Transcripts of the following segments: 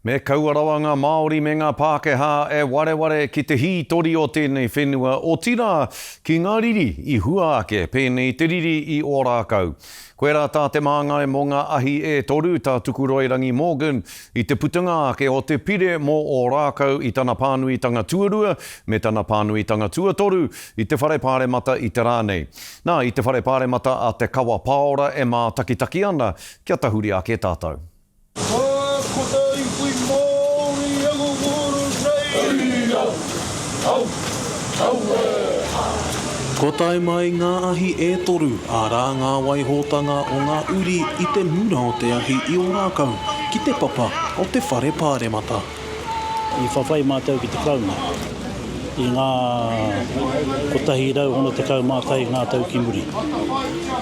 Me kaua rawa ngā Māori me ngā Pākehā e wareware ki te hītori o tēnei whenua, otirā, ki ngā riri i hua ake, pēnei te riri i Ōrākau. Koirā tā te māngai mō ngā ahi e toru, tā Tukuroirangi Morgan, i te putanga ake o te pire mō Ōrākau i tana pānuitanga tuarua me tana pānuitanga tuatoru i te Whare Pāremata i te rā nei. Nā, i te Whare Pāremata a Te Kawa Paora e mātakitaki ana kia tahuri ake tātou. Ko te iwi Māori e ngunguru nei au, au, au e ha. Kua tae mai ngā ahi e toru, arā ngā waihotanga o ngā uri i te mura o te ahi i Ōrākau ki te papa o te Whare Pāremata. I whawhai mātou ki te Karauna i ngā 161 ngā tau ki muri.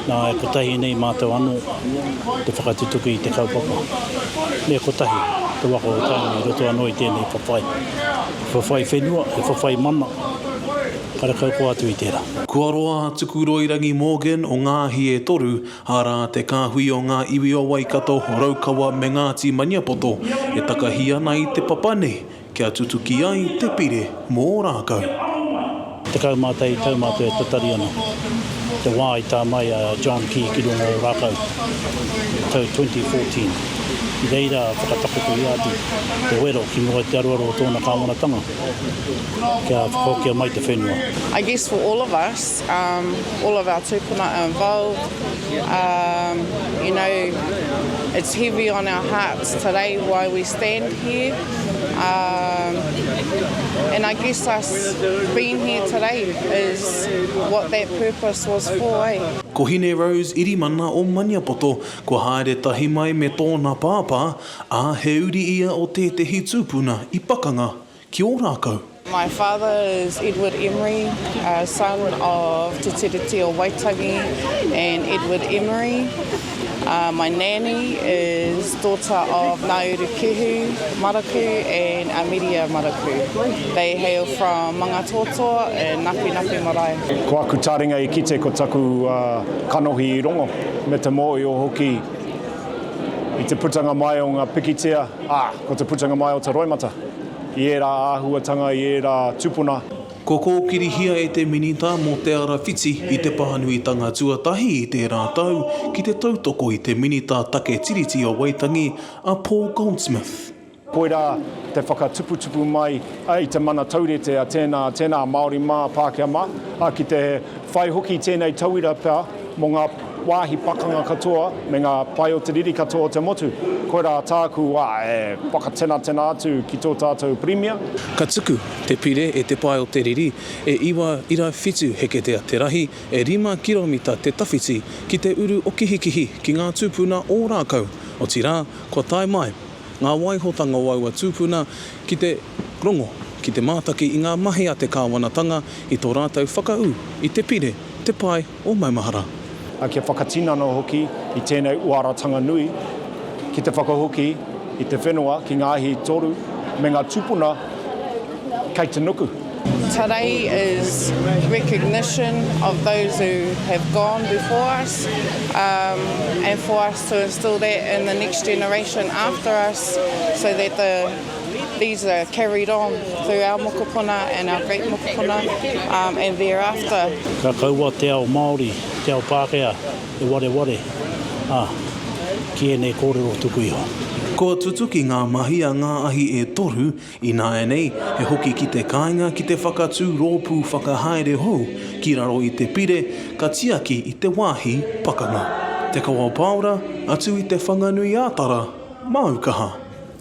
Nā, e kotahi nei mātou anō te whakatutuki i te kaupapa. Me kotahi te waka o Tainui i roto anō i tēnei whawhai. He whawhai whenua, he whawhai mana, karekau koa atu i tērā. Kua roa a Tukuroirangi Morgan o Ngā Ahi e Toru, arā, te kāhui o ngā iwi o Waikato, Raukawa me Ngāti Maniapoto, e takahi ana i te papa nei kia tutuki ai te pire mō Ōrākau. 11 tau mātou e tatari ana te wā i tā mai a John Key ki runga o Ōrākau i te tau 2014. I reira whakatakotohia atu te wero ki mua i te aruaru o tōna kāwanatanga kia whakahokia mai te whenua. I guess for all of us, um, all of our tūpuna are involved, um, you know, it's heavy on our hearts today why we stand here, um, and I guess us being here today is what that purpose was for, eh. Ko Hine Rose Irimana o Maniapoto, kua haere tahi mai me tōna pāpā, ā, he uri ia o tētehi tūpuna i pakanga ki Ōrākau. My father is Edward Emery, son of Te Tiriti o Waitangi and Edward Emery. My nanny is daughter of Ngāuru Kehu Maraku and Amiria Maraku. They hail from Mangatoatoa and Napinapi Marae. Ko aku taringa i kite ko taku kanohi i rongo, me te mōio hoki i te putanga mai o nga pikitia, ā, ko te putanga mai o te roimata. I ērā āhuatanga, i ērā tupuna. Kua kōkirihia e te Minita mō Te Arawhiti i te pānuitanga tuatahi i tērā tau ki te tautoko i te Minita Take Tiriti o Waitangi, a Paul Goldsmith. Koirā te whakatuputupu mai i te mana taurite a tēnā, tēnā Māori mā, Pākehā mā, ā, ki te whai hoki i tēnei tauira pea mō ngā wāhi pakanga katoa me ngā pae o te riri katoa o te motu. Koirā tāku wā e whakatenatena atu ki tō tātou Pirimia. Ka tuku te pire e te pae o te riri, e 9.7 heketea te rahi, e rima kiromita te tawhiti ki te uru o Kihikihi ki ngā tūpuna Ōrākau, otirā, kua tae mai ngā waihotanga o aua tūpuna ki te rongo, ki te mātaki i ngā mahi a te kāwanatanga i tō rātou whakaū i te pire Te Pae o Maumahara. Kia whakatinana hoki i tēnei uaratanga nui ki te whakahoki i te whenua ki ngā ahi toru me ngā tūpuna kei te nuku. Today is recognition of those who have gone before us um and for us to instill that in the next generation after us so that the these are carried on through our mokopuna and our great mokopuna um and thereafter. Ka kaua te ao Māori, te ao Pākehā e wareware, ā, ki ēnei kōrero tuku iho. Kua tutuki ngā mahi a ngā ahi e toru, Ināianei, he hoki ki te kāinga ki te whakatū rōpū whakahaere hou ki raro i te pire ka tiaki i te wāhi pakanga. Te Kawau Paora, atu i Te Whanganui-ā-Tara, māu kaha.